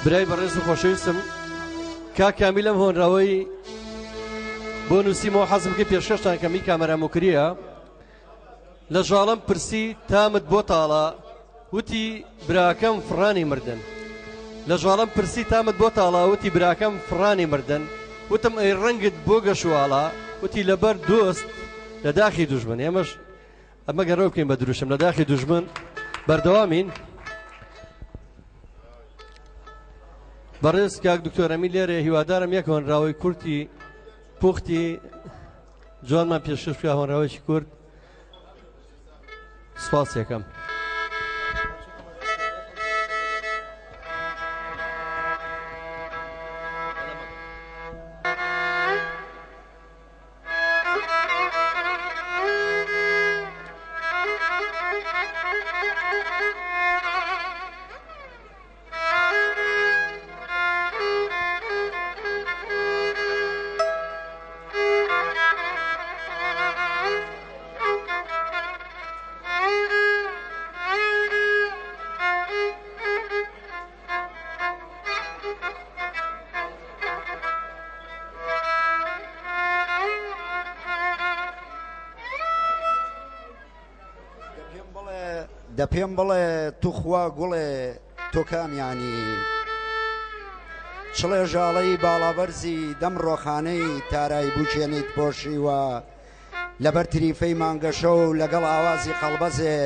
برای بەڕێز و خۆشەویستم کاک کامیل ئەم هۆنراوەی بۆ نووسیمەوە حەزم کرد پێشکەشتان کەم ئی کامەران موکریە لە ژاڵم پرسی تامت بۆ تاڵە وتی براکەم فڕانی مردن لە ژاڵم پرسی تامت بۆ تاڵە وتی براکەم فڕانی مردن وتم ئەی ڕەنگت بۆ گەشواڵە وتی لەبەر دۆست لە داخی دوژمن ئێمەش ئەمە گەڕەوە بکەین بە دروشم لە داخی دوژمن بەردەوامین بەڕێز کاک دکتۆر ئەمین لێرە هیوادارم یەک هۆنراوەی کورتی پوختی جوانمان پێشکەش بکە هۆنراوەیەکی کورت سپاس یەکەم. دە پێم بڵێ توخوا گوڵێ تۆ کامیانی؟ چڵێ ژاڵەی باڵابەرزی دەم ڕۆخانەی تارای بووکێنیت پۆشیوە لەبەر تریفەی مانگەشەو لەگەڵ ئاوازی قەڵبەزێ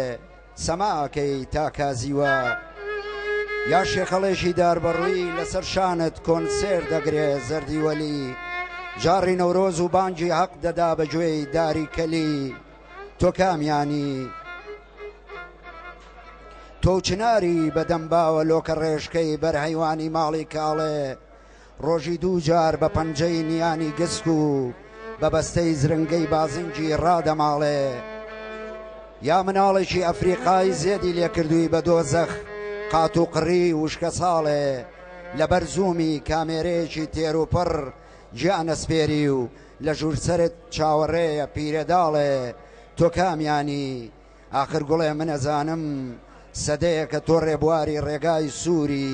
سەما ئەکەی تا کازیوە یا شێخەڵێکی داربەڕووی لەسەر شانت کۆنسێر دەگرێ زەردی وەلی جاڕی نەورۆز و بانگی هەق دەدا بە گوێی داری کەلی تۆ کامیانی؟ تۆ و چناری بەدەم باوە لۆکە ڕێژکەی بەر هەیوانی ماڵی کاڵێ ڕۆژی دوو جار بە پەنجەی نیانی گسک و بە بەستەی زرنگەی بازنگی ڕادەماڵێ. یا مناڵێکی ئەفریقای زێدی لێکردووی بە دۆزەخ قاتوقڕی وشکەساڵێ لەبەر زوومی کامێرەیەکی تێروپڕ گیانەسپێری و لە ژوور سەرت چاوەڕێیە پیرەداڵێ تۆ کامیانی؟ ئاخر گوڵێ من ئەزانم سەدەیەکە تۆ ڕێبواری ڕێگای سووری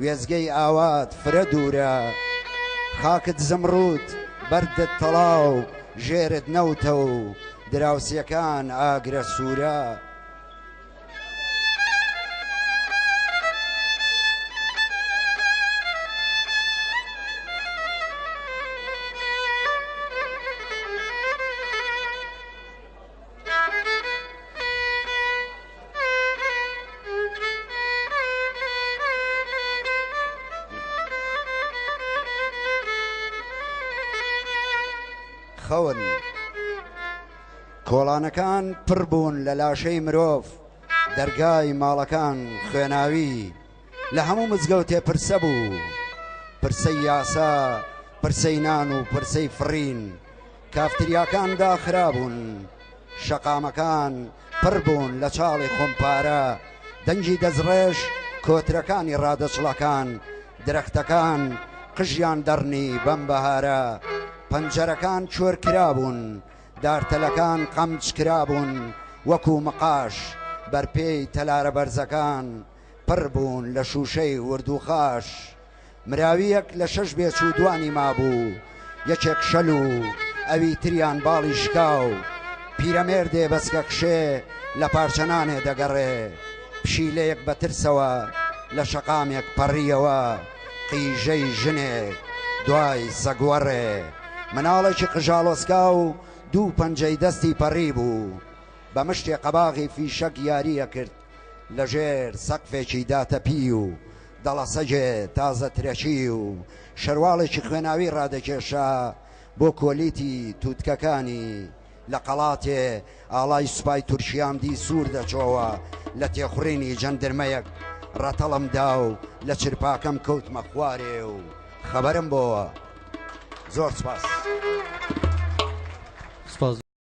وێستگەی ئاوات فرە دوورە خاکت زمڕووت بەردت تەڵا و ژێرت نەوتە و دراوسێکان ئاگرە سوورە. خەون کۆڵانەکان پڕ بوون لە لاشەی مرۆڤ دەرگای ماڵەکان خوێناوی لە هەموو مزگەوتێ پرسە بوو پرسەی یاسا پرسەی نان و پرسەی فڕین کافتریاکان داخرابوون، شەقامەکان پڕ بوون لە چاڵی خۆمپارە، دەنگی دەستڕێژ کۆترەکانی ڕادەچڵەکان، درەختەکان قژیان دەڕنی بەم بەهارە، پەنجەرەکان کوێر کرابوون، دارتەلەکان قەمچ کرابوون وەکوو مقاش، بەرپێی تەلارە بەرزەکان پڕ بوون لە شووشەی وردوخاش. مراوییەک لە شەش بێچوو دوانی مابوو، یەکێک شەل و ئەوی تریان باڵی شکاو. پیرەمێردێ بە سکەکشێ لە پارچە نانێ دەگەڕێ. پشیلەیەک بە ترسەوە لە شەقامێک پەڕییەوە، قیژەی ژنێک دوای سەگوەڕێ. مناڵێکی قژاڵۆسکاو دوو پەنجەی دەستی پەڕیبوو. بە مشتێ قەباغی فیشەک یاری ئەکرد. لە ژێر سەقفێکی داتەپی و دەڵەسەگێ تازە ترەکی و شەرواڵێکی خوێناوی ڕادەکێشا بۆ کۆلیتی تووتکەکانی. لە قەڵاتێ ئاڵای سوپای تورکیام دی سوور دەچۆوە لە تێخوڕینی جەندرمەیەک ڕەتەڵم دا و لە چرپاکەم کەوتمە خوارێ و خەبەرم بۆوە. زۆر سوپاس.